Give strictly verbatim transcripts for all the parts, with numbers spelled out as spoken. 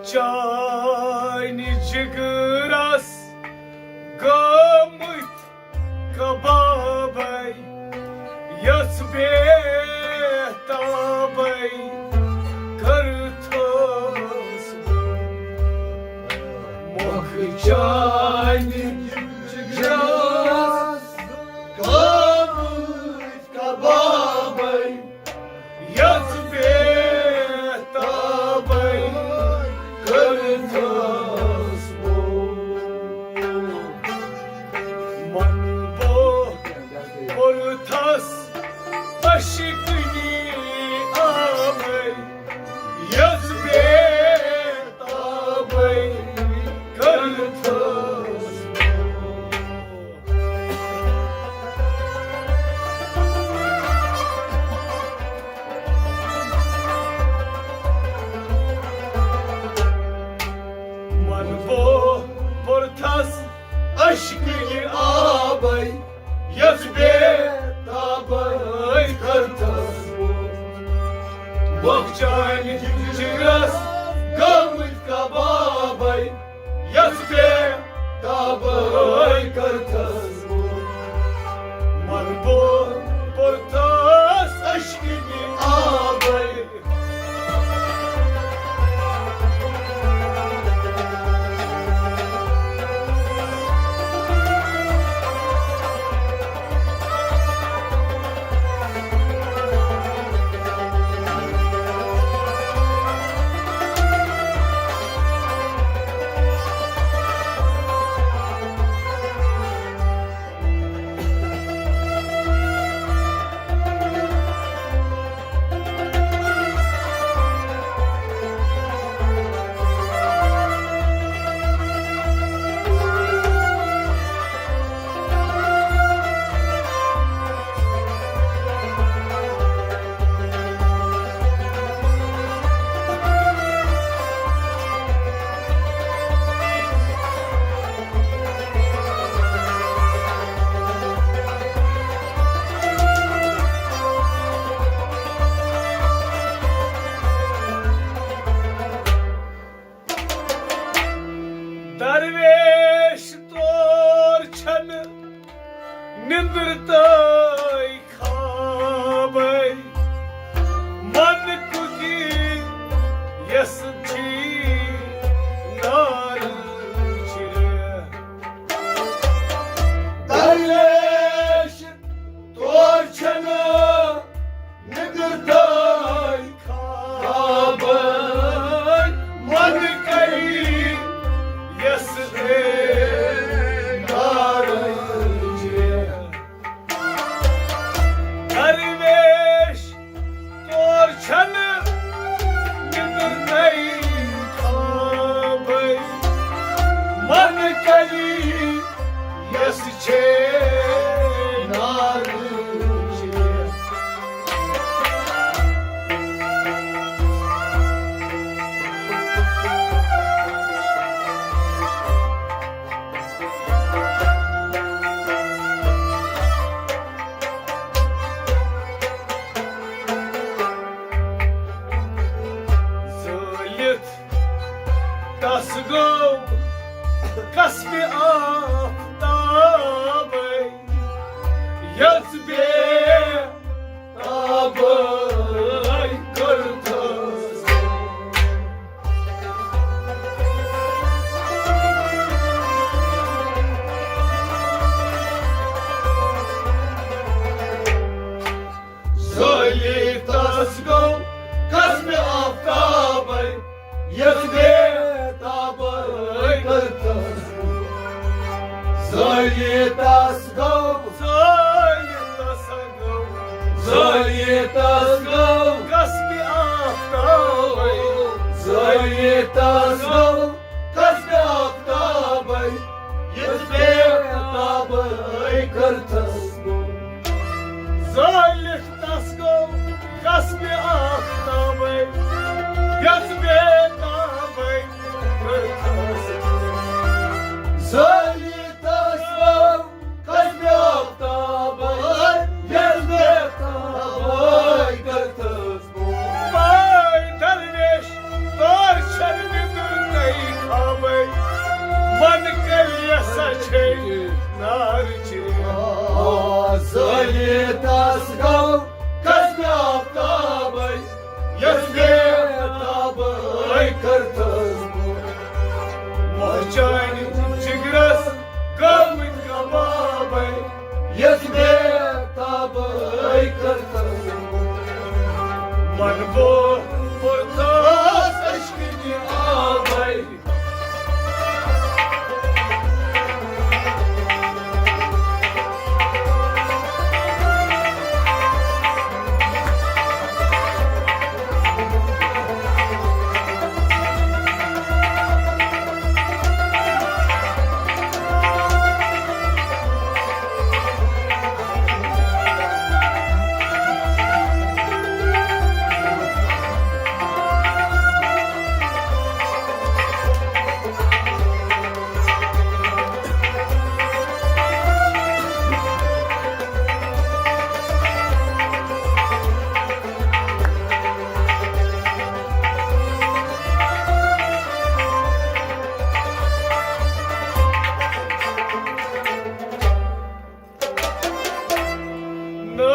چانہِ جگرس گٲمٕتۍ کبابے، یژھ بے تابے کٔرتھس بہٕ۔ مۄکھ چانہِ جگرس گٲمٕتۍ کبابے، یژھ بے تابے کٔرتھس بہٕ۔ من بہٕ کوٚرتھس عشقٕنی آبے، یژھ بے تابے کٔرتھس بہٕ۔ من بہٕ کوٚرتھس عشقٕنہِ آبے، یژھ بے تابے کٔرتھس بہٕ۔ مۄکھ چانہِ جگرس گٲمٕتۍ کبابے، یژھ بے تابے کٔرتھس بہٕ۔ من بہٕ کوٚرتھس عشقٕنہِ آبے۔ درویش تور چھنہٕ نندر تہٕ خوابے، من کُدی یس چھی نار چھ۔ درویش تور چھنہٕ نندر تہٕ خوابے، من کری یس دے نار چھ۔ درویش تور چھنہٕ نندر تہٕ خوابے، من کری یس چھ نار چھ۔ زٲلِتھ تس گوٚو کسبِ آفتابے، یژھ بے تابے کٔرتھس۔ زٲلِتھ تس گوٚو کسبِ آفتابے، یژھ بے تابے کٔرتھس۔ زٲلِتھ تس گوٚو، زٲلِتھ تس گوٚو، زٲلِتھ تس گوٚو کسبِ آفتابے، زٲلِتھ تس گوٚو کسبِ آفتابے، یژھ بے تابے کٔرتھس۔ زٲلِتھ تس گوٚو کسبِ آفتابے، یژھ بے تابے کٔرتھس۔ زٲلِتھ تس گوٚو کسبِ آفتابے، یژھ بے تابے کٔرتھس۔ کٔرتھس بہٕ۔ مۄہہ چانہِ جگرس گٔمٕتۍ کبابے، یتھ بے تابے کٔرتھس بہٕ۔ من بہٕ پوٚرتھس اشکہِ آبے۔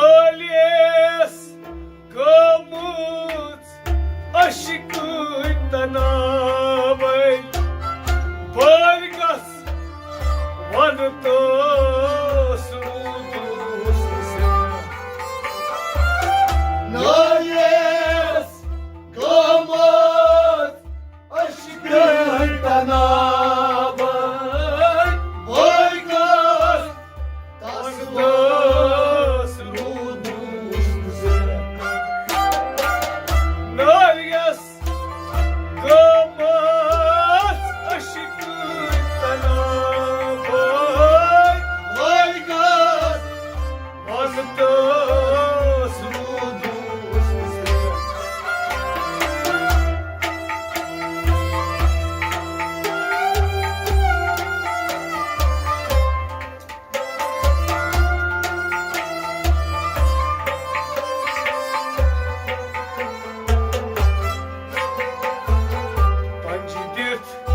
نٲلیس گٔمٕژ عشقٕچ تناوے، بٲرۍ گژھ ونہٕ تس روٗدُس نہٕ زینہٕ۔ نٲلیس گٔمٕژ عشقٕچ تناوے، بٲرۍ گژھ تس دس روٗدُس نہٕ زینہٕ۔ نٲلیس گٔمٕژ عشقٕچ تناوے، بٲرۍ گژھ وَنہٕ تس روٗدُس نہٕ زینہٕ۔ پنجہِ دِتھ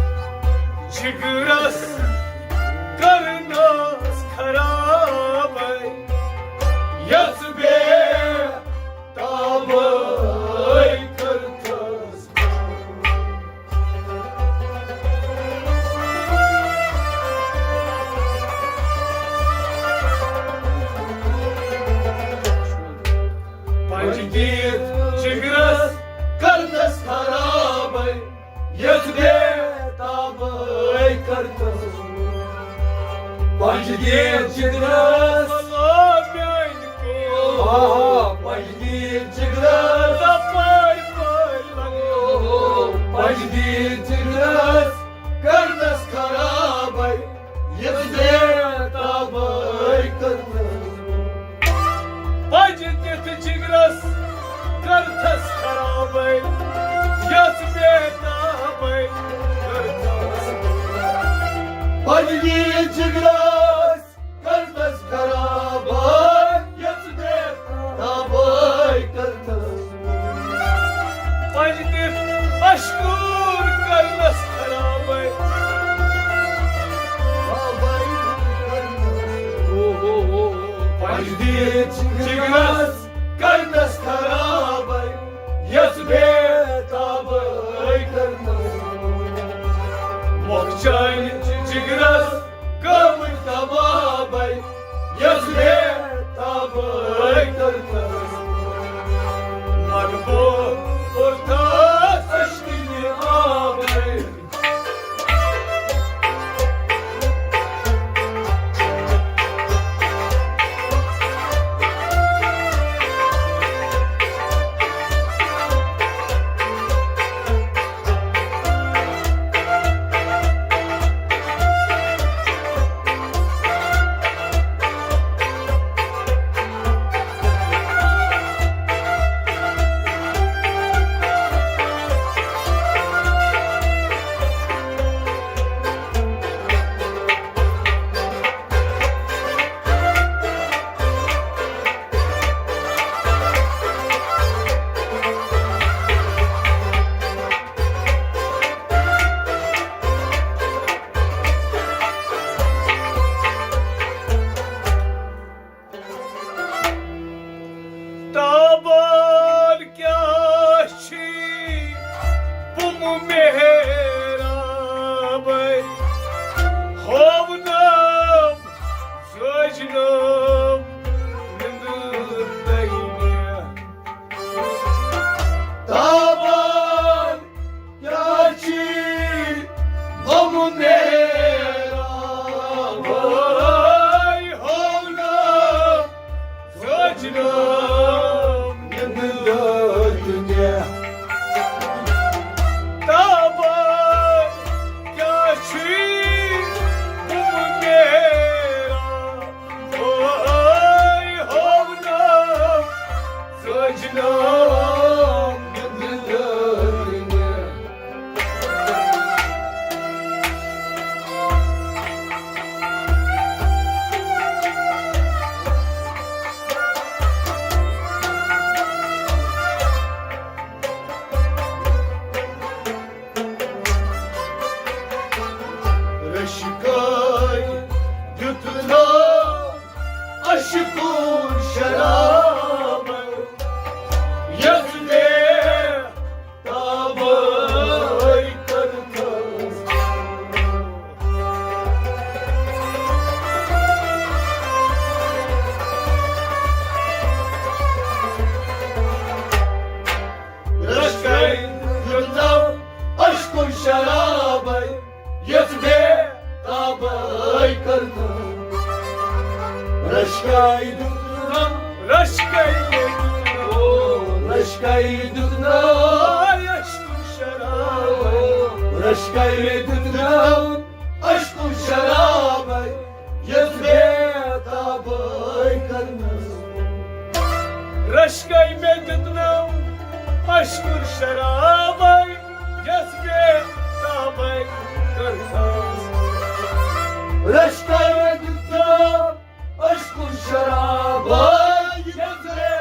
جگرس کرنس خرابے، یژھ بے تابے کٔرتھس۔ پنجہِ دِتھ جگرس کرنس خرابے، یژھ بے تابے کٔرتھس۔ پنجہِ دِتھ جگرس، آ، پنجہِ دِتھ جگرس، پنجہِ دِتھ جگرس کرنس خرابے، یژھ بے تابے کٔرتھس۔ پنجہِ دِتھ جگرس کرتھس خرابے، یژھ بے تابے کٔرتھس۔ پنجہِ دِتھ جگرس کرتھس خرابے، یژھ بے تابے کٔرتھس۔ پنجہِ دِتھ مشکور کرنس خرابے۔ پنجہِ دِتھ جگرس کرنس خرابے، یژھ بے تابے کٔرتھس۔ مۄہہ چانہِ جگرس گٔمٕتۍ کبابے، یژھ بے تابے کٔرتھس۔ من بہٕ پوٚرتھس اشکہِ آبے۔ محرابے ہوونم سجنم نندر تگہِ مےٚ۔ تابان کیٛاہ چھی غم محرابے ہوونم سجنم نندر تگہِ مےٚ۔ تابان کیٛاہ چھی غم محرابے ہوونم سجنم نندر تگہِ مےٚ۔ رشکے دیُت ناو عشقُک شراب، یَس بے تابے کٔرتھس۔ رشکے دیُت ناو عشقُک شراب، یَس بے تابے کٔرتھس۔ رشکے دیُت ناو، رشکے دیُت ناو، او، رشکے دیُت ناو عشقُک شراب، رشکے دیُت ناو عشقُک شراب، یَس بے تابے کٔرتھس۔ رشکے مےٚ دیُت ناو عشقُک شراب، یَس بے تابے کٔرتھس۔ رشکے مےٚ دیُت ناو عشقُک شراب، یَس بے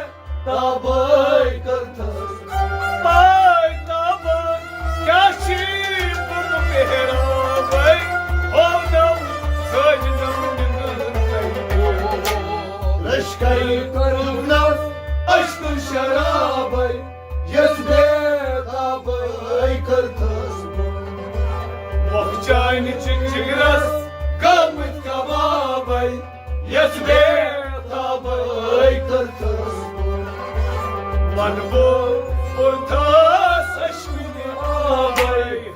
تابے کٔرتھس۔ بے تابے کیٛاہ چھی غم محرابے ہوونم سجنم نندر تگہِ مےٚ۔ رشکے کٔرتھس عشقُک شراب، یَس بے تابے کٔرتھس۔ مۄکھ چانہِ جگرس گٔمٕتۍ کبابے، یَس بے تابے کٔرتھس۔ من بو کوٚرتھس عشقٕکۍ آبے۔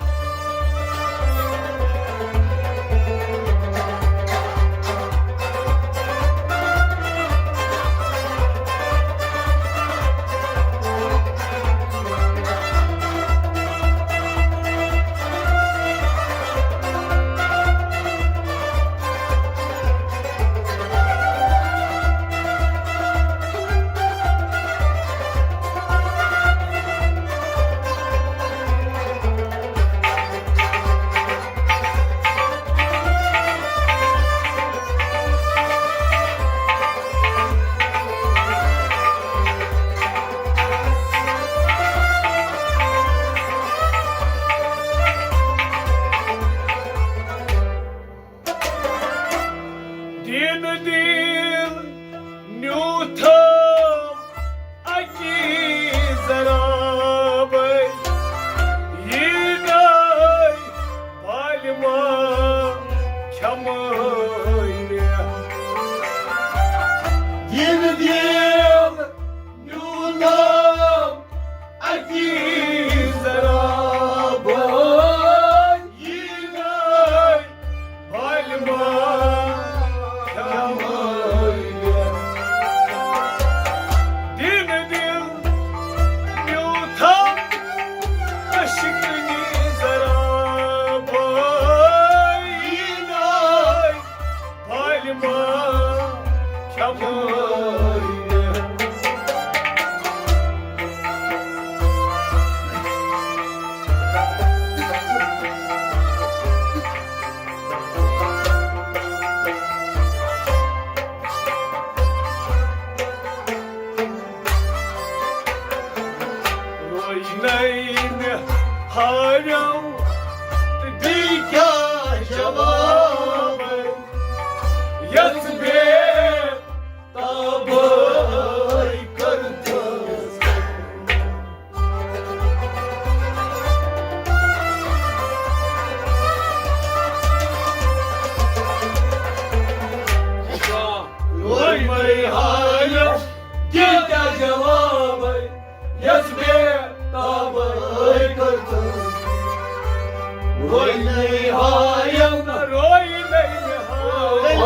روینَے ہایم، روینَے ہایم،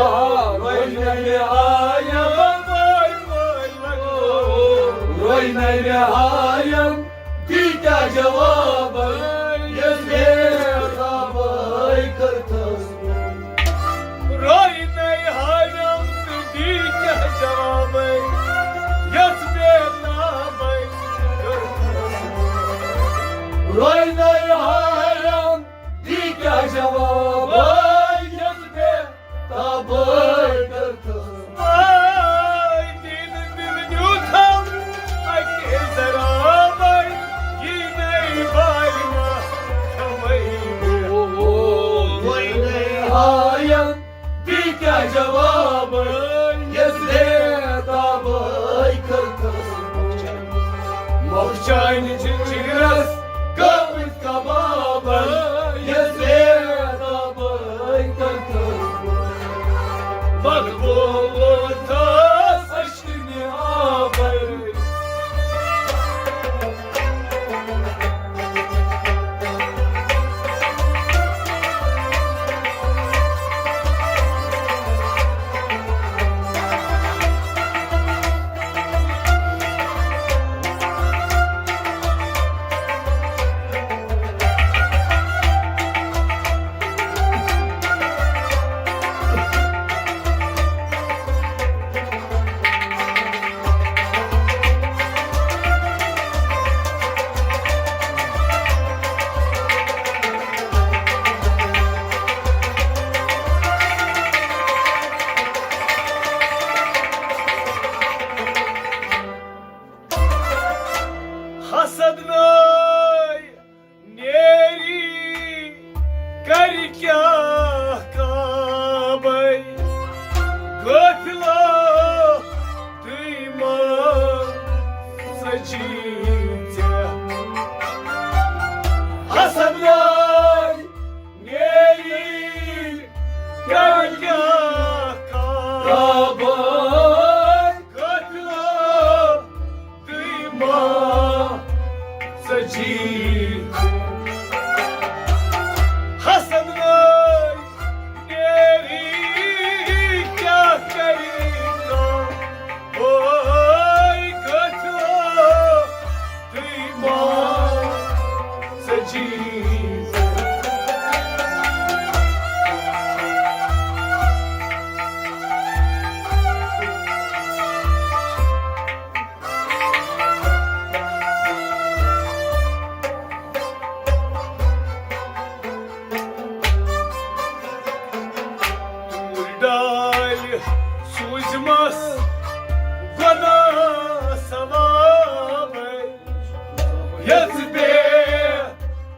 روینَے ہایم، روینَے ہایم، دی کیٛاہ جواب، یس بے تابے کرتس۔ روینَے ہایم، دی کیٛاہ جواب، یس بے تابے کرتس۔ روینَے ہایم، دی کیٛاہ جواب، یس بے تابے کرتس۔ آے دِل، دِل نیوٗتھم اَکہِ ضرابے، یی نَے بارِ ما کھٮ۪مَے مےٚ۔ وۄنۍ نَے ہایم، دی کیٛاہ جواب، یس بے تابے کرتس۔ مۄکھ چانہِ جگرس گٲمٕتۍ کباب، یس بے تابے کرتس۔ مقبول تس اشکنہِ آبے۔ حسد نَے نیری کر کیٛاہ کابے، قٲفلہٕ تُہۍ ما سجی ژےٚ۔ حسد نَے نیری کر کیٛاہ کابے، قٲفلہٕ تُہۍ ما سجی۔ حسد نَے نیری کیٛاہ کری کانٛہہ، اوے قٲفلہٕ تُہۍ ما سجی۔ ڈالۍ سوٗزمَس گۄناہ ثوابے، یَس بے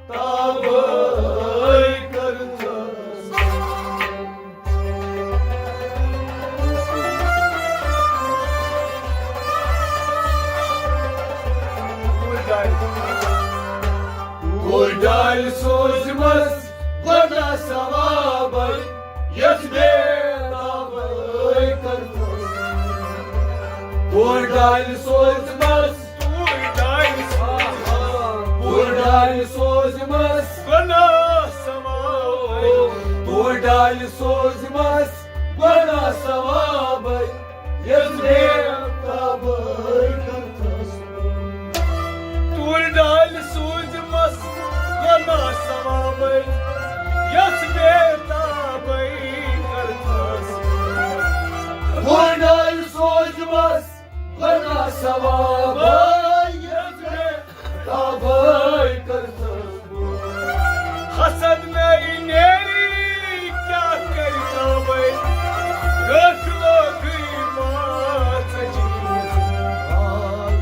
تابے کٔرتھَس۔ کوٗر ڈالۍ سوٗزمَس گۄناہ ثوابے، یَس بے تابے کٔرتھَس۔ کوٗر ڈالۍ سوٗزمَس، کوٗر ڈالۍ سوٗزمَس، کوٗر ڈالۍ سوٗزمَس گۄناہ ثوابے، کوٗر ڈالۍ سوٗزمَس گۄناہ ثوابے، یَس بے تابے کٔرتھَس۔ کوٗر ڈالۍ سوٗزمَس گۄناہ ثوابے، یَس بے تابے کٔرتھَس۔ کوٗر ڈالۍ سوٗزمَس گۄناہ ثوابے، یَس بے تابے کٔرتھَس۔ حسد نَے نیری کیٛاہ کَرِ تابے، رٲتھ لوگٕے پانٛژھ بجے۔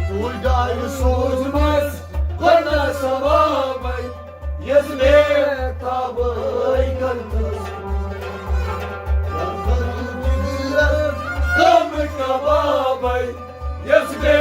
کوٗر ڈالۍ سوٗزمَس گۄناہ ثوابے، یَس بے تابے کٔرتھَس۔ غم کبابے، یَس بے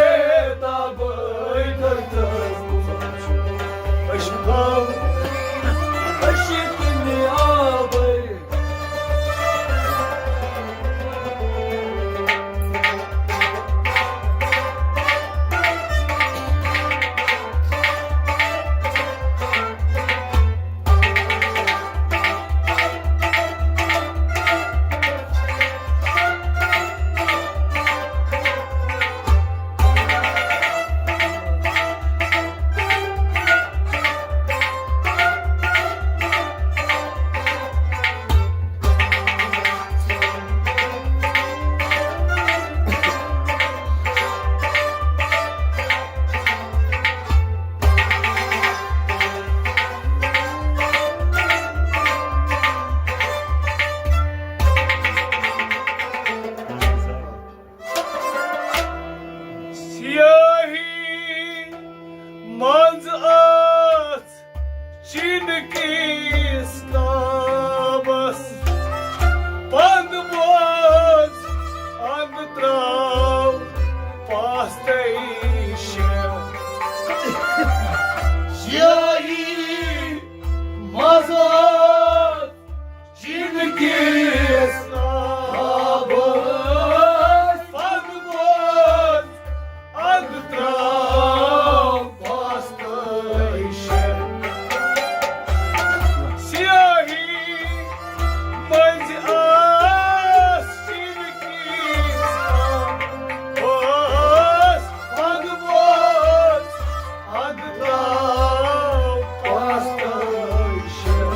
کِس کابس پند بوز، اند تراو پاستَے شےٚ۔ شٲہی مزاق چیٖنہٕ کِس کابس پند بوز، اند تراو پاستَے شےٚ۔ سیاہی منٛز آس چیٖنہٕ کِس کابس پند بوز، اند تراو پاستَے شےٚ۔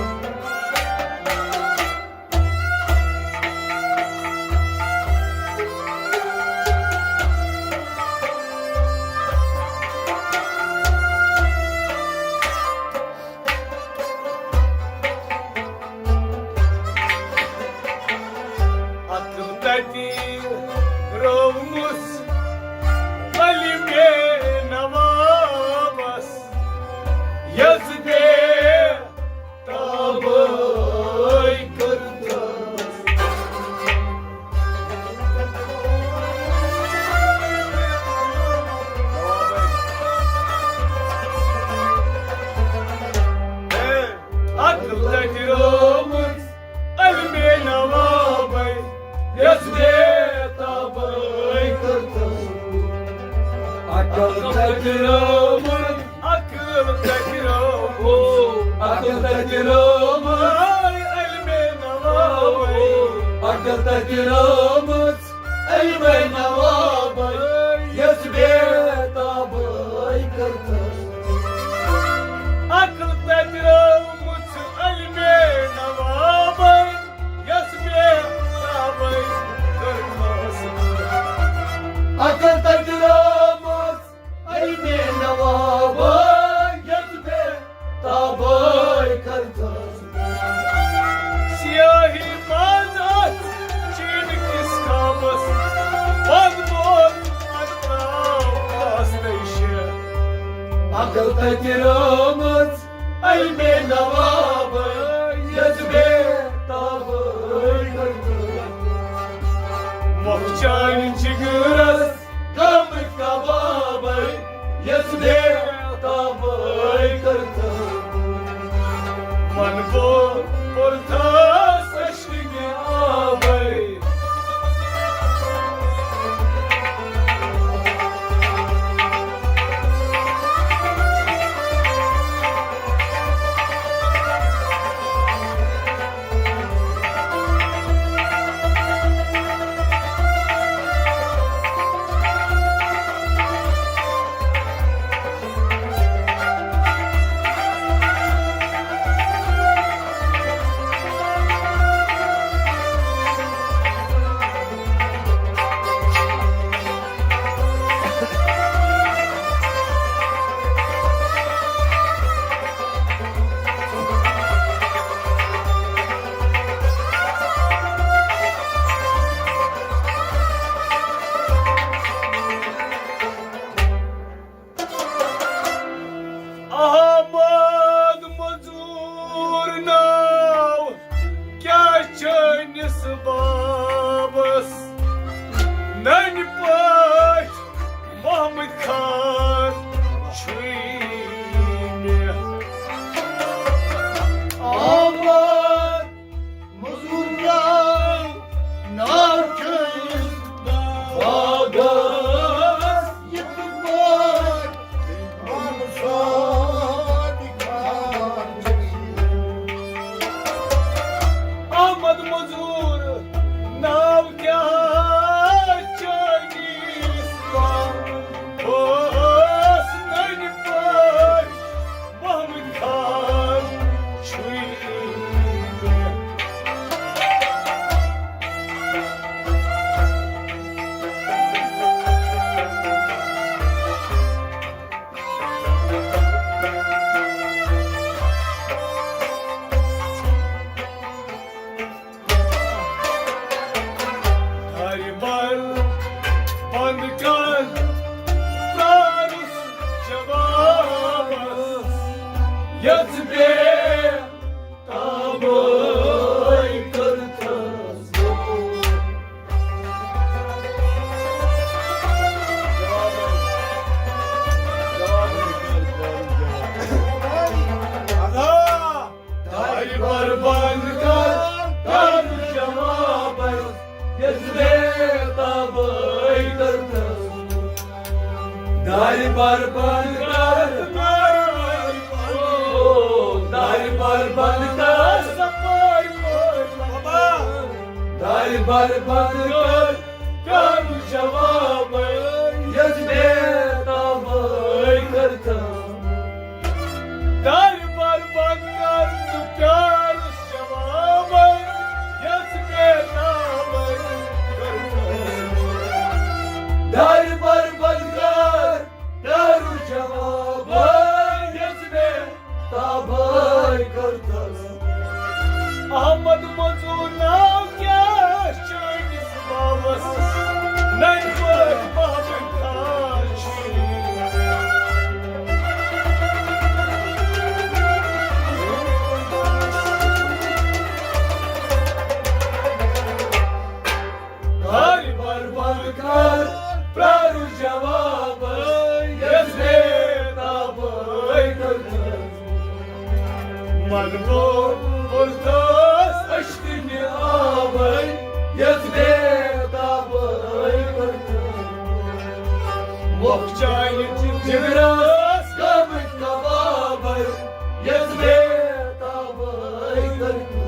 عقل تَتہِ رٲومٕژ علمِ نوابس، یۄس بے تابٕے کٔرتھس۔ عقل تَتہِ رٲومٕژ علمِ نوابے، یۄس بے تابٕے کٔرتھس۔ عقل تَتہِ رٲومٕژ، عقل تَتہِ رٲومٕژ، عقل تَتہِ رٲومٕژ۔ علمِ نوابے، عقل تَتہِ رٲومٕژ علمِ نوابے، یۄس بے تابٕے کٔرتھس۔ عقل تَتہِ رٲومٕژ علمِ نوابے، یۄس بے تابٕے کٔرتھس۔ عقل تَتہِ رٲومٕژ علمِ نوابے، یۄس بے تابٕے کٔرتھس۔ سیاہی منٛز آس چیٖنہٕ کِس کابس پند بوز، اند تراو پاستَے شےٚ۔ عقل تَتہِ رٲومٕژ علمِ نوابے، یۄس بے تابٕے کٔرتھس۔ مۄکھ چانہِ جگرس گامٕکۍ کبابے، یۄس بے تابٕے کٔرتھس۔ من بو پوٚرتھس اشکہِ آبے۔ دارِ بر بنٛد کر، کر جوابے، یژھ بے تابے کٔرتھس۔ دارِ بر بنٛد کر، او، دارِ بر بنٛد کر، دارِ بر بنٛد کر، کر جوابے، یژھ بے تابے کٔرتھس۔ دارِ بر بنٛد کر تہٕ پیارُس جوابے، یژھ بے تابے کٔرتھس۔ دارِ بر بنٛد کر، پیارُس جوابے، یژھ بے تابے کٔرتھس۔ احمد منظور ناو کیٛاہ چٲنِس باوس؟ ننہِ پٲٹھۍ محمد خان چھُے۔ دارِ بر بنٛد کر، پیارُس جوابے، یژھ بے تابے کٔرتھس۔ من گوٚو بُرزَس أچھنہِ آبے، یژھ بے تابے کٔرتھس۔ مۄکھ چانہِ جگرس گامٕکۍ کبابے، یژھ بے تابے کٔرتھس۔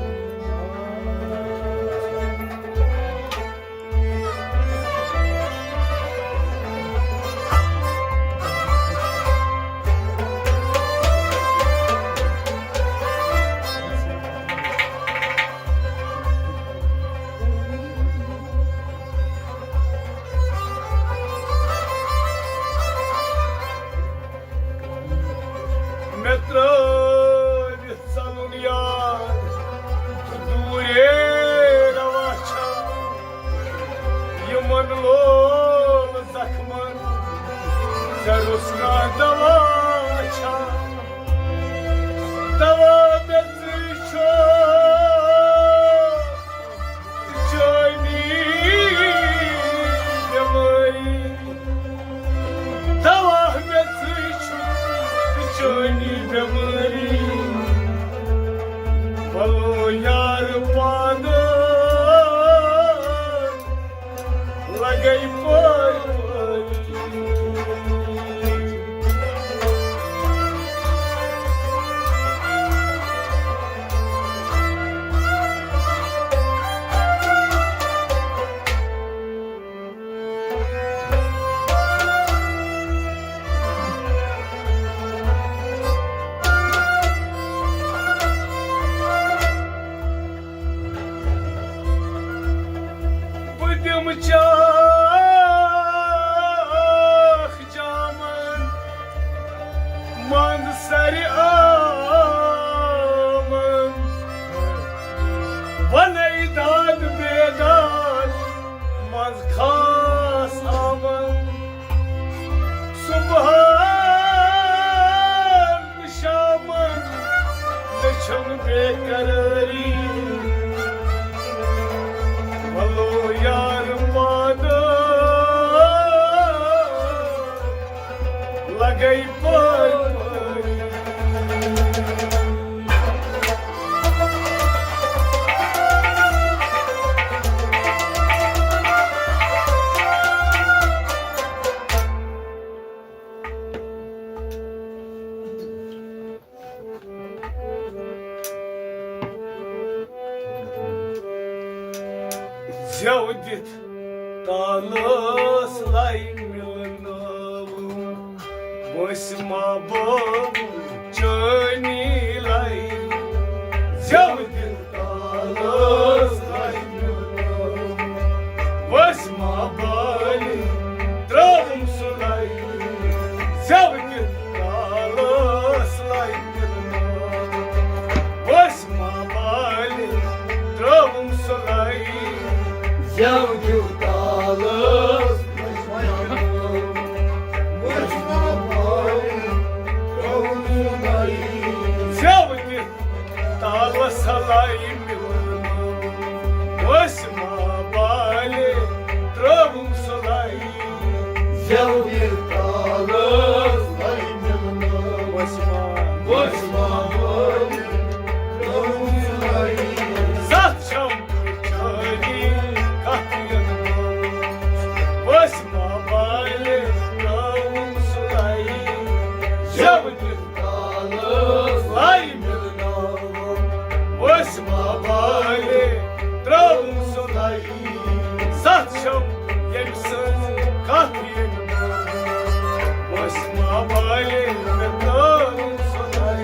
مےٚ ترٛٲوِتھ ژَلُن یار، تہٕ دوٗرے رَوا چھا؟ یِمَن لول زَخمَن ژےٚ روٚس کانٛہہ دَوا چھا؟ دَوا مےٚ ژٕے چھُ چٲنی بٮ۪مٲری۔ دوا مےٚ ژٕے چھُ تہٕ چٲنی بٮ۪مٲری۔ وَلو یار پانہٕ لَگَے پٲرۍ پٲرۍ۔ بہٕ دِمہٕ چاکھ جامن منٛز سرِ آمن، ونے داد بے داد منٛز خاص آمن۔ صبحن تہٕ شامن دٔچھُن بے قرٲری۔ وَلو یار پانہٕ لَگَے پٲرۍ پٲرۍ۔ زٮ۪و دِتھ تالس لَے مِلنٲوٕم، وٲسۍ ما بٲوٕم چٲنی لَے۔ زٮ۪و دِتھ تالس لَے مِلنٲوٕم، وٲسۍ ما بالہِ ترٛٲوٕم سُہ لَے۔ زٮ۪و دِتھ تالس لَے مِلنٲوٕم، وٲسۍ ما بالہِ ترٛٲوٕم سُہ لَے۔ زٮ۪و دِتھ تالس لَے مِلنٲوٕم، وٲسۍ ما بالہِ ترٛٲوٕم سُہ لَے۔ زٮ۪و دِتھ تالس لَے مِلنٲوٕم، وٲسۍ ما بالہِ ترٛٲوٕم سُہ لَے۔ زٮ۪و دِتھ تالس لَے مِلنٲوٕم، وٲسۍ ما، وٲسۍ ما بالہِ ترٛٲوٕم وسمہ والے ترٛٲوُن سُلے، ستھ چھم ییٚمہِ سٕنٛز کتھ ییٚمہِ بوزُن۔ وسمہ والے مےٚ ترٛٲوُن سُلے،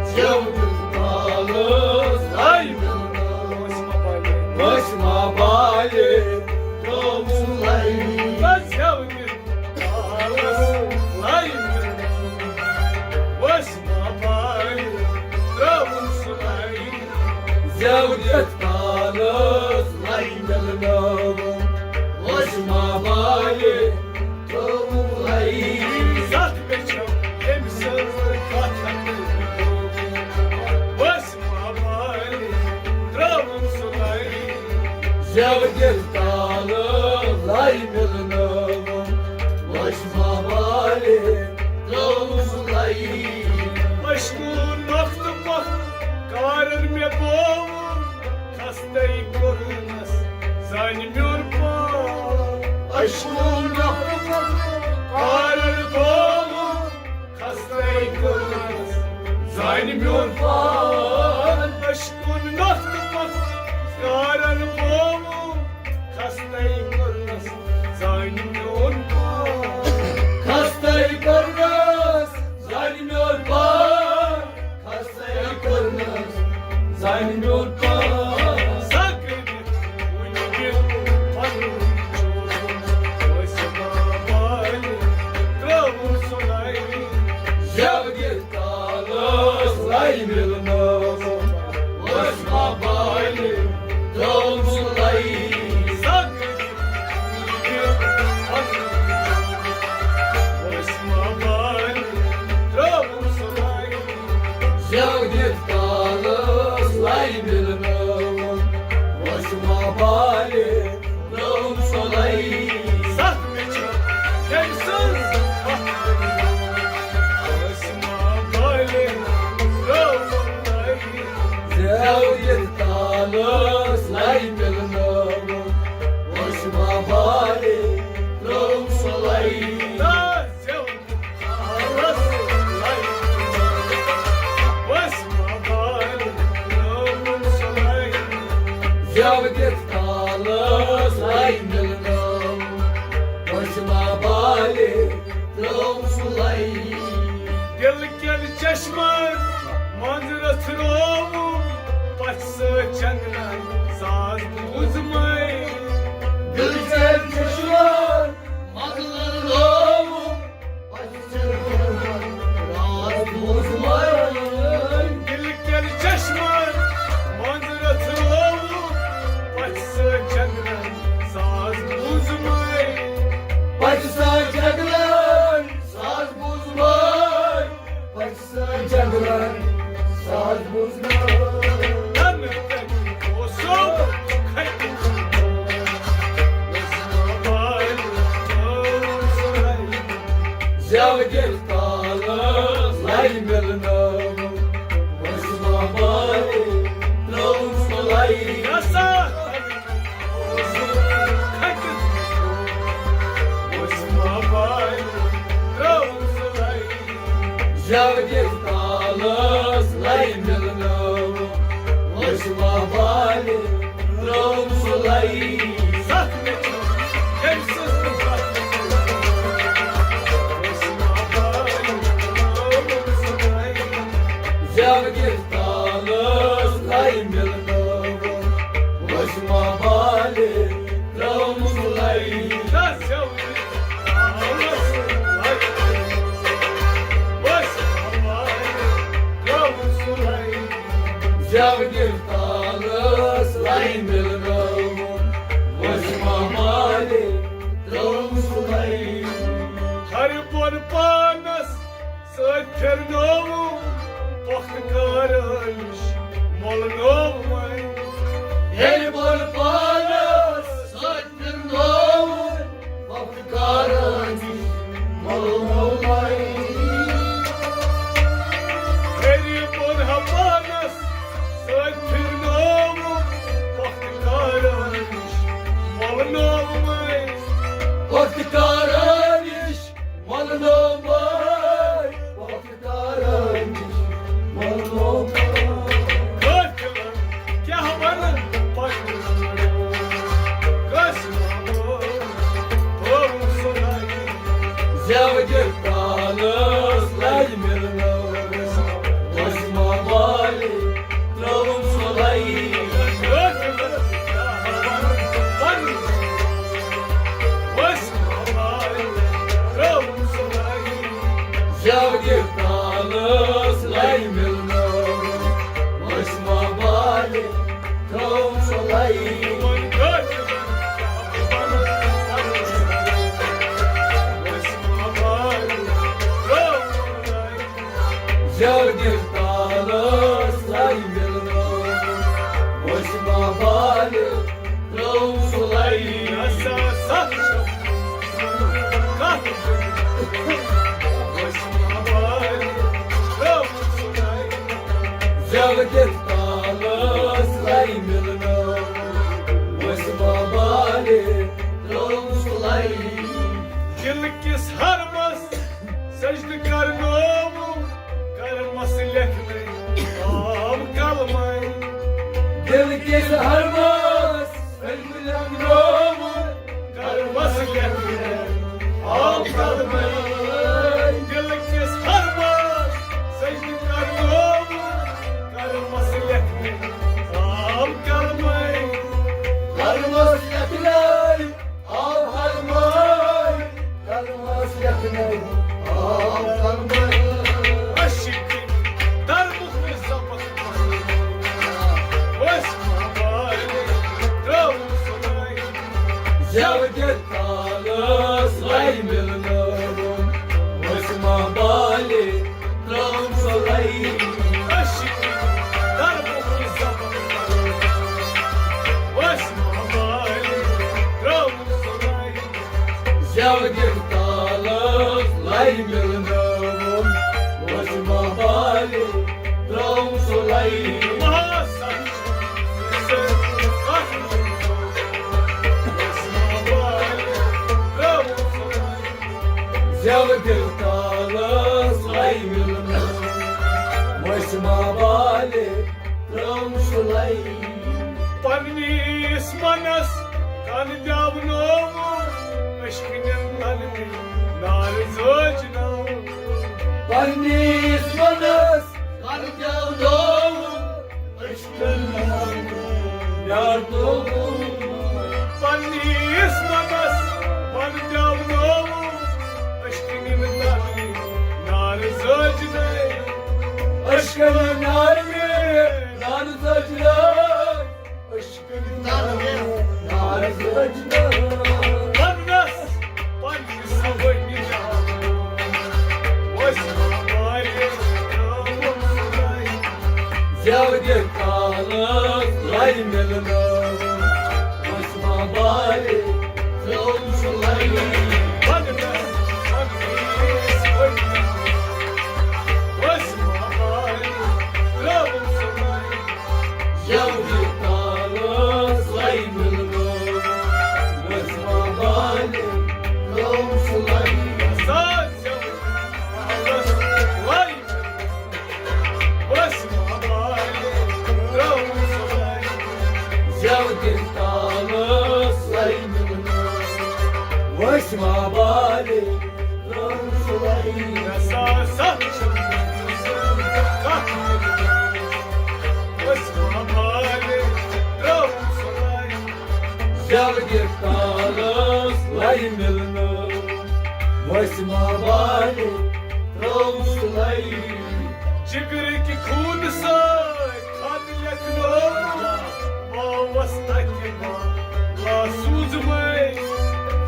زیو دِل تالس لے مےٚ۔ وسمہ والے، وسمہ والے ترٛٲوُن سُلے، زیو دِل تالس لے مےٚ۔ وسمہ والے ترٛٲوُن سُلے، زیو دِتھ تالس لے مِلنٲوُن۔ وسمہ والے ترٛٲوُن سُلے، ستھ مےٚ چھم ییٚمہِ سٕنٛز کتھ۔ وسمہ والے ترٛٲوُن سُلے، زیو دِتھ تالس لے مِلنٲوُن۔ وسمہ والے ترٛٲوُن سُلے، مشغول وقت وقت کارن مےٚ بووُن، خستَے کوٚرنس زانہِ میون پان۔ مشغول وقت وقت کارن بووُن، خستَے کوٚرنس زانہِ میون پان۔ مشغول وقت وقت کارن بووُن، خستَے کوٚرنس زانہِ میون پان۔ خستَے کوٚرنس زانہِ میون پان۔ خستَے کوٚرنس زانہِ میون پان۔ سا کٔرِتھ وُنہِ دِل پنُن چون۔ وسمہ والہِ ترٛٲوُن سُلے، زیو دِتھ تالس لے مِلنٲوُن۔ وسمہ والہِ ترٛٲوُن سُلے، وسمہ والہِ ترٛٲوُن سُلے، زیو دِتھ تالس لے مِلنٲوُن۔ وسمہ والہِ ترٛٲوُن سُلے، ستھ مےٚ چھِ ییٚمہِ سٕنٛز کتھ۔ وسمہ والہِ ترٛٲوُن سُلے، زیو دِتھ تالس لے مِلنٲوُن۔ وسمہ والہِ ترٛٲوُن سُلے، زیو دِتھ تالس لے۔ وسمہ والہِ ترٛٲوُن سُلے، زیو دِتھ تالس لے مِلنٲوُن۔ وسمہ والہِ ترٛٲوُن سُلے، دِل کٮ۪ن چشمن منٛز رژھرووُم، پژھِ سۭتۍ چندرن ساز بوٗزمَے۔ دِل کٮ۪ن چشمن منٛز رژھرووُم، پژھِ سۭتۍ چندرن ساز بوٗزمَے۔ دِل کٮ۪ن چشمن منٛز رژھرووُم، پژھِ سۭتۍ چندرن ساز بوٗزمَے۔ پژھِ سۭتۍ چندرن ساز بوٗزمَے۔ پژھِ سۭتۍ چندرن ساز بوٗزمَے۔ تَنہٕ تَنہٕ اوسُم کھٹہِ زیو دِتھ تالس لے مِلنٲوُم۔ وسمہ والہِ ترٛٲوُم سُلے۔ زیو دِتھ تالس لے مِلنٲوُم۔ وسمہ والہِ ترٛٲوُم سُلے۔ ستھ مےٚ چھِ ییٚمہِ سٕنٛز نہٕ کتھ۔ وسمہ والہِ ترٛٲوُم سُلے۔ زیو دِتھ تالس لے مِلنٲوُم۔ وسمہ والہِ ترٛٲوُم سُلے۔ نہ زیو دِتھ تالس لے۔ وسمہ والہِ ترٛٲوُم سُلے۔ زیو دِتھ تالس لے مِلنٲوُم۔ وسمہ والہِ ترٛٲوُم سُلے۔ ہر بۄن پانس سۭتۍ پھِرنووُم، پۄختہٕ کارن نِش مۄلنووُم۔ ییٚلہِ بۄن پانس سۭتۍ پھِرنووُم، پۄختہٕ کارن نِش مۄلنووُم۔ ییٚلہِ بۄن پانس سۭتۍ پھِرنووُم، پۄختہٕ کارن نِش مۄلنووُم۔ پۄختہٕ کارن نِش مۄلنووُم، پۄختہٕ کارن نِش مۄلنووُم۔ زٮ۪و دِتھ تالس لے مِلنٲو، وسمہ بالہِ ترٲو سُہ لے۔ دِلہٕ کِس حرمس سجدٕ کرنووُم، کرمس لیکھنَے آو کلمَے۔ دِلہٕ کِس حرمس سجدٕ لیکھنووُم، کرمس لیکھنَے آو کلمَے۔ دِلہٕ کِس حرمس سجدٕ کرنووُم، کرمس لیکھنَے آو کلمَے۔ کرمس لیکھنَے آو کلمَے، کرمس لیکھنَے آو کلمَے۔ عشق دربُک نظام وسمہ بالہِ ترٲوُم سُہ لے۔ زٮ۪و دِتھ تالس لے مِلنٲوُم، وسمہ بالہِ ترٲوُم سُہ لے۔ عشق دربُک نظام وسمہ بالہِ ترٲوُم سُہ لے۔ زٮ۪و دِتھ تالس لے مِلنٲوُم، وسمہ بالہِ ترٲوُم سُہ لے۔ زٮ۪و دِتھ تالس لے مِلنٲوُم، وسمہ بالہِ ترٲوُم سُہ لے۔ پننِس منس کن دیاونووُم، عشقہٕ نِن تن نار زٲج نو۔ پننِس منس کن دیاونووُم، عشقہٕ نِن تن نار زٲج نو۔ پننِس منس کن دیاونووُم، عشقہٕ نِن تن نار زٲج نو۔ عشقہٕ نِن تن نار زٲج نو۔ عشقہٕ نِن تن نار زٲج نو۔ پننِس، پننِس وٲنِس وسمہ بالہِ ترٲوُم سُہ لے۔ زٮ۪و دِتھ تالس لے مِلنٲوُم، وسمہ بالہِ ترٲوُم سُہ لے۔ پننِس، پننِس وٲنِس وسمہ بالہِ ترٲوُم سُہ لے۔ زٮ۪و دِتھ تالس لے مِلنٲوُم، وسمہ بالہِ ترٲوُم سُہ لے۔ سا زٮ۪و تالس لے مِلنٲوُم، وسمہ بالہِ ترٲوُم سُہ لے۔ زٮ۪و دِتھ تالس لے مِلنٲوُم، وسمہ بالہِ ترٲوُم سُہ لے۔ سا سا وسمہ بالہِ ترٲوُم سُہ لے۔ زٮ۪و دِتھ تالس لے مِلنٲوُم، وسمہ بالہِ ترٲوُم سُہ لے۔ جگرٕکۍ خوٗنہٕ سۭتۍ خط لیکھنووُم، واوس اکہِ واو لا سوٗزمَے۔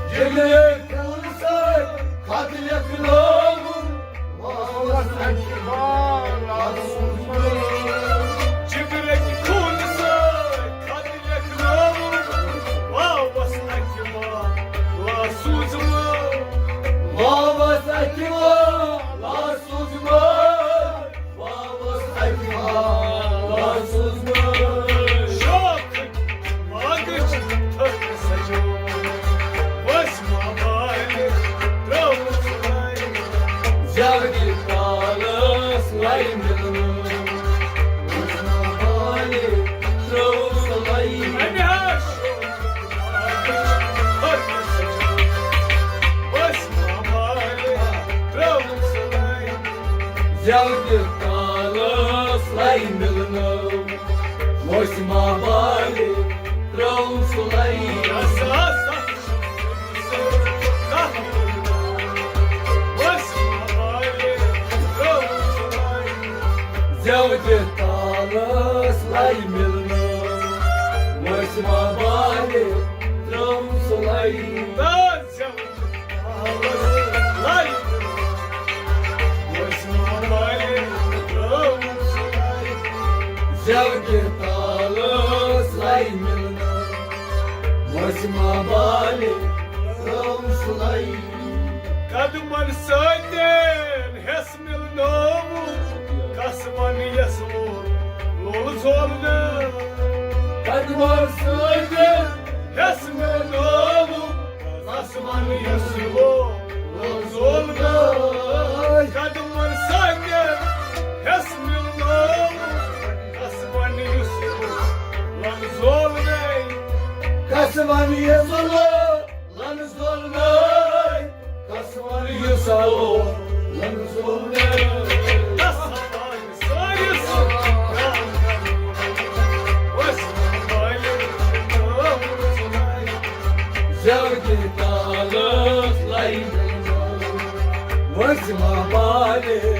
جگرٕکۍ خوٗنہٕ سۭتۍ خط لیکھنووُم، واوس اکہِ واو لا سوٗزمَے۔ جگرٕکۍ خوٗنہٕ سۭتۍ خط لیکھنووُم، واوس اکہِ واو لا سوٗزمَے۔ واوس اکہِ واو لا سوٗزمَے۔ واوس اکہِ واو لا سوٗزمَے۔ شوقٕکۍ باغٕچ تھٔکۍ سجوو، وسمہ بالہِ ترٲوُم سُہ لے۔ زٮ۪و دِتھ تالس لے مِلنٲوُم، وسمہ بالہِ ترٲوُم سُہ لے۔ امہِ ہا شوقٕکۍ باغٕچ تھٔکۍ سجوو، وسمہ بالہِ ترٲوُم سُہ لے۔ زٮ۪و دِتھ تالس لے مِلنٲوُم، وسمہ بالہِ ترٲوُم سُہ لے۔ وسمہ بالہِ ترٲوُم سُہ لے۔ زٮ۪و دِتھ تالس لے مِلنٲوُم، وسمہ بالہِ ترٲوُم سُہ لے۔ زٮ۪و دِتھ تالس لے مِلنٲوُم، وسمہ بالہِ قدمن سۭتۍ ہٮ۪س مِلنٲوُن، قسمن یَس وول لول زولنہٕ۔ قدمن سۭتۍ ہٮ۪س مِلنٲوُن، قسمن یَس وول لول زولنہٕ۔ قدمن سۭتۍ ہٮ۪س مِلنٲوُن، قسمن یَس وول لول زولنہٕ۔ قسمن یَس وول لنزول ناے، قسمن یُس آو، لنزول ناے۔ قسمن سٲرِس وسمہ بالہِ زیادٕ تالس لایہِ وسمہ بالہِ۔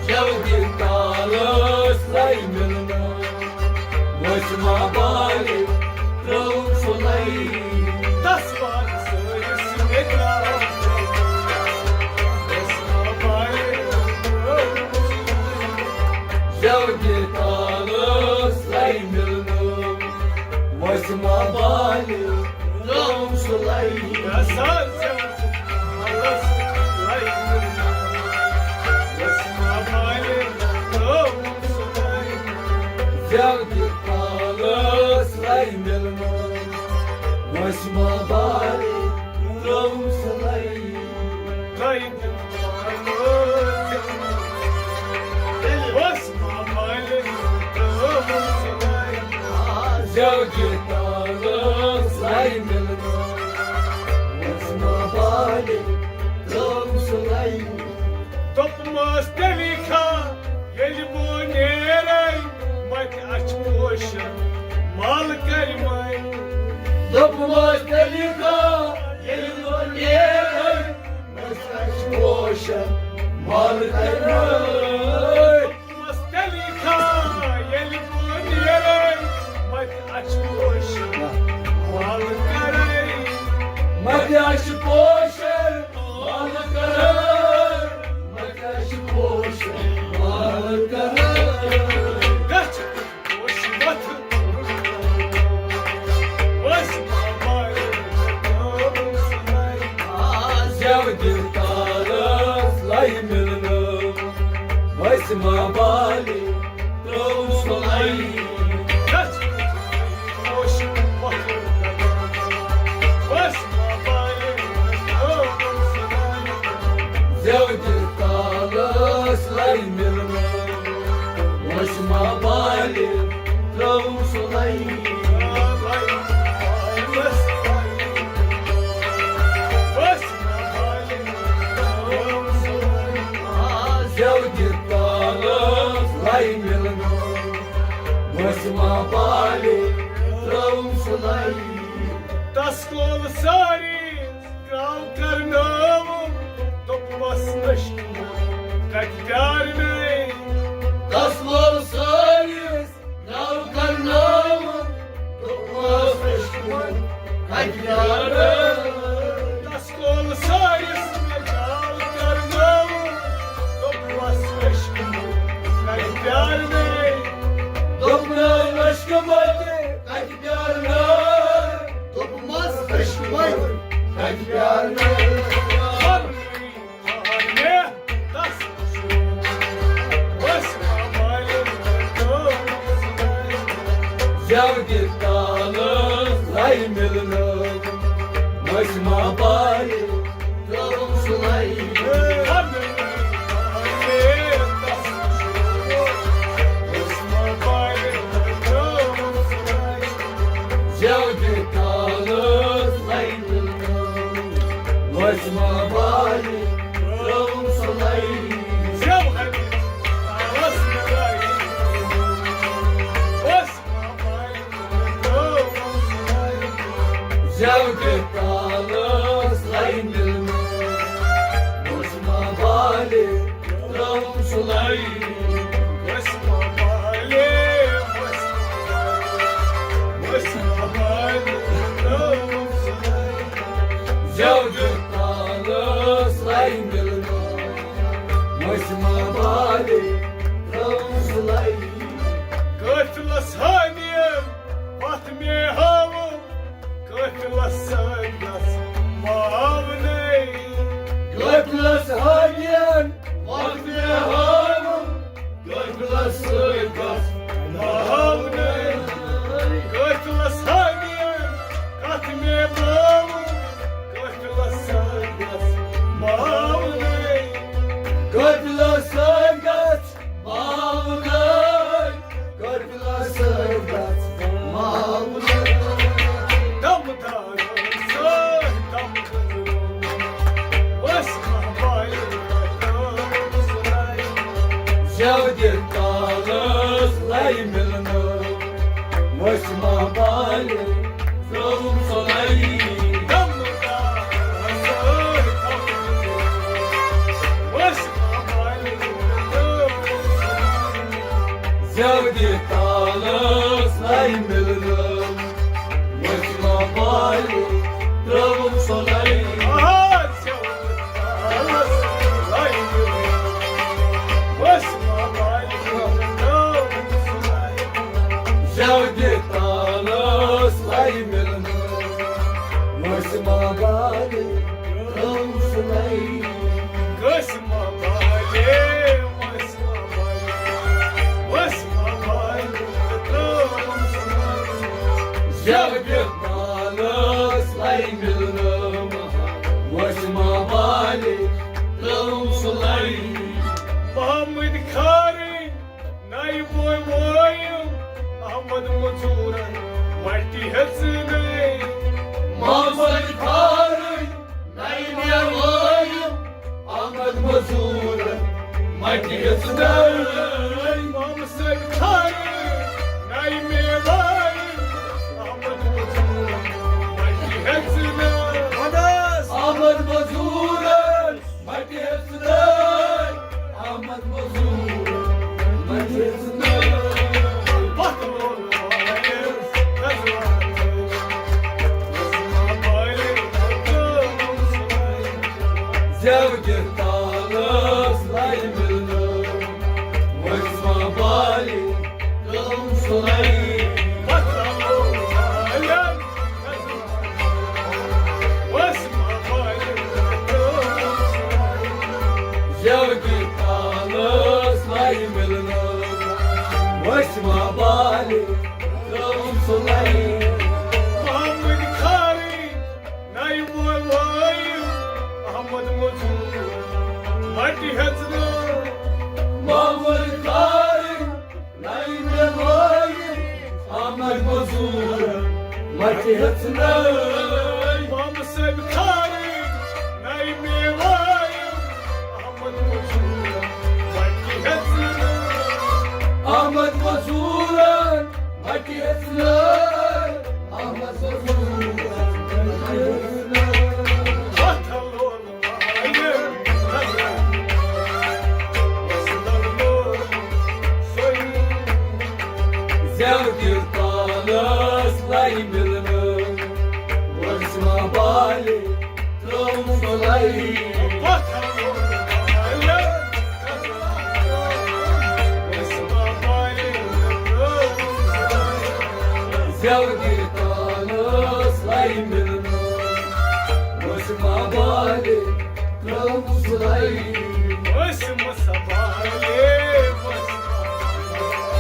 زیادٕ تالس لایہِ مِلنہٕ۔ وسمہ بالہِ ترٛٲوُم سُہ لایہِ۔ زیادٕ تالس لایہِ مِلنہٕ۔ وسمہ بالہِ ترٛٲوُم سُہ لایہِ۔ زیادٕ تالس لایہِ مِلنہٕ۔ وسمہ بالہِ ترٛٲوُم سُہ لایہِ۔ دوٚپمَس تیٚلہِ کھا ییٚلہِ بہٕ نیرَے، مَتہِ اَچھِ پوشَن مَل کَرِ مَے۔ دوٚپمَس تیٚلہِ کھا ییٚلہِ بہٕ نیرَے، مَتہِ اَچھِ پوشَن مَل کَرِ مَے۔ دوٚپمَس تیٚلہِ کھا ییٚلہِ بہٕ نیرَے، مَتہِ اَچھِ پوشَن مَل کَرَے۔ مَتہِ اَچھِ پوشَن مَل کَرَے۔ مَتہِ اَچھِ پوشَن مَل کَرَے۔ گژھِ پوش وَتھٕ۔ وَسہِ مَمَے۔ زیادٕ تالس لایہِ مِلنہٕ۔ وسمہ بالہِ ترٛٲوُم سُہ لایہِ۔ گژھِ پوش وَتھٕ۔ وَسہِ زیادٕ تالس لایہِ مِلنہٕ۔ وسمہ بالہِ ترٛٲوُم سُہ لایہِ۔ زیادٕ تالس لایہِ مِلنہٕ۔ وسمہ بالہِ ترٛٲوُم سُہ لایہِ۔ تس کول سٲری ترٛاو کرنٲوُم، دوٚپمَس عشقہٕ کَتہِ پیارنَے۔ تس لول سٲرِس ترٛاو کرنٲوُم، دوٚپمَس عشقہٕ کَتہِ پیارنَے۔ تس کول سٲرِس ترٛاو کرنٲوُم، دوٚپمَس عشقہٕ کَتہِ پیارنَے۔ دوٚپمَس عشقہٕ کَتہِ پیارنَے۔ دوٚپمَس عشقہٕ کَتہِ پیارنَے۔ زیادٕ تالس لایہِ مِلنہٕ۔ وسمہ بالہِ ترٛٲوُم سُہ لایہِ۔ زیادٕ تالس لایہِ مِلنہٕ۔ وسمہ بالہِ ترٛٲوُم سُہ لایہِ۔ زیادٕ تالس لایہِ مِلنہٕ۔ وسمہ بالہِ ترٛٲوُم سُہ لایہِ۔ وسمہ بالہِ، وسمہ بالہِ ترٛٲوُم سُہ لایہِ۔ زیادٕ تالس لایہِ مِلنہٕ۔ أسۍ ما بالہِ ترٲوٕم سُلے۔ قٲفلس ہٲوِن پتھ مےٚ ہٲوٕم، قٲفلس سۭتۍ گژھ ماونَے۔ قٲفلس ہٲوِن پتھ مےٚ ہٲوٕم، قٲفلس سۭتۍ گژھ ماونَے۔ قٲفلس ہٲوِن کتھ مےٚ باوُن، قٲفلس سۭتۍ گژھ ماونَے۔ قٲفلس سۭتۍ گژھ ماونَے۔ قٲفلس سۭتۍ گژھ ماونَے۔ دمدارن سۭتۍ دم گٔنٛزرٲوٕم، ؤسۍ ما بالہِ ترٲوٕم سُلے۔ زٮ۪و دِتھ تالس لَیہِ مِلنٲوٕم، ؤسۍ ما بالہِ ترٲوٕم سُلے۔ دمدارن سۭتۍ دم گٔنٛزرٲوٕم، ؤسۍ ما بالہِ ترٲوٕم سُلے۔ زٮ۪و دِتھ تالس لَیہِ مِلنٲوٕم، ؤسۍ ما بالہِ ترٲوٕم سُلے۔ آ، زٮ۪و دِتھ تالس لَیہِ مِلنٲوٕم، ؤسۍ ما بالہِ ترٲوٕم سُلے۔ زٮ۪و دِتھ تالس لَیہِ مِلنٲوٕم، ؤسۍ ما بالہِ ترٲوٕم سُلے۔ ؤسۍ ما بالہِ، ؤسۍ ما بالہِ، ؤسۍ ما بالہِ ترٲوٕم سُلے۔ زٮ۪و دِتھ تالس لَیہِ مِلنٲوٕم، ؤسۍ ما بالہِ ترٲوٕم سُلے۔ محمد کھارٕنۍ نَیہِ بوے وٲیِم، احمد مزوٗرن مٹہِ ہیژٕنَے۔ محمد کھارٕنۍ نَیہِ بوے وٲیِم، احمد مزوٗرن مٹہِ ہیژٕنَے۔ محمد صٲب کھارٕنۍ نَیہِ بوے وٲیِم، احمد مزوٗرن مٹہِ ہیژٕنَے۔ احمد مزوٗرن مٹہِ ہیژٕنَے، احمد مزوٗر، مٹہِ ہیژٕنَے۔ پتھ لوٚگ وارٮ۪س، رضوانَے۔ زٮ۪و دِتھ تالس لَیہِ مِلنٲوٕم، ؤسۍ ما بالہِ ترٲوٕم سُلے۔ پتھ لوٚگ وارٮ۪س، زٮ۪و دِتھ تالس لَیہِ مِلنٲوٕم، ؤسۍ ما بالہِ ترٲوٕم سُلے۔ محمد کھارٕنۍ نَیہِ بوے وٲیِم، احمد مزوٗر مٹہِ ہیژٕنَے۔ محمد کھارٕنۍ نَیہِ مےٚ وٲیِم، احمد مزوٗر مٹہِ ہیژٕنَے۔ محمد صٲب کھارٕنۍ نَیہِ مےٚ وٲیِم، احمد مزوٗر مٹہِ ہیژٕنَے۔ احمد مزوٗرن مٹہِ ہیژٕنَے۔ احمد مزوٗرن مٹہِ ہیژٕنَے۔ پتھ لوٚگ زٮ۪و دِتھ تالس لَیہِ مِلنٲوٕم، ؤسۍ ما بالہِ ترٲوٕم سُلے۔ زٮ۪و دِتھ تالس لَیہِ مِلنٲوٕم، ؤسۍ ما بالہِ ترٲوٕم سُلے۔ ؤسۍ ما بالہِ، ؤسۍ ما بالہِ،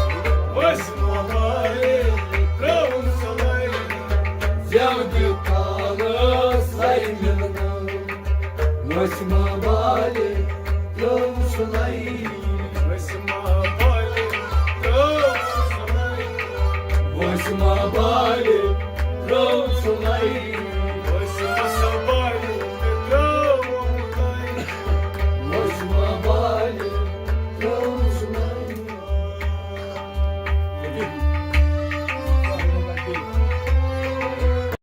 ؤسۍ ما بالہِ ترٲوٕم سُلے۔ زٮ۪و دِتھ تالس لَیہِ مِلنٲوٕم، ؤسۍ ما بالہِ ترٲوٕم سُلے۔ ؤسۍ ما بالہِ ترٲوٕم سُلے۔ ؤسۍ ما بالہِ ترٲوٕم سُلے۔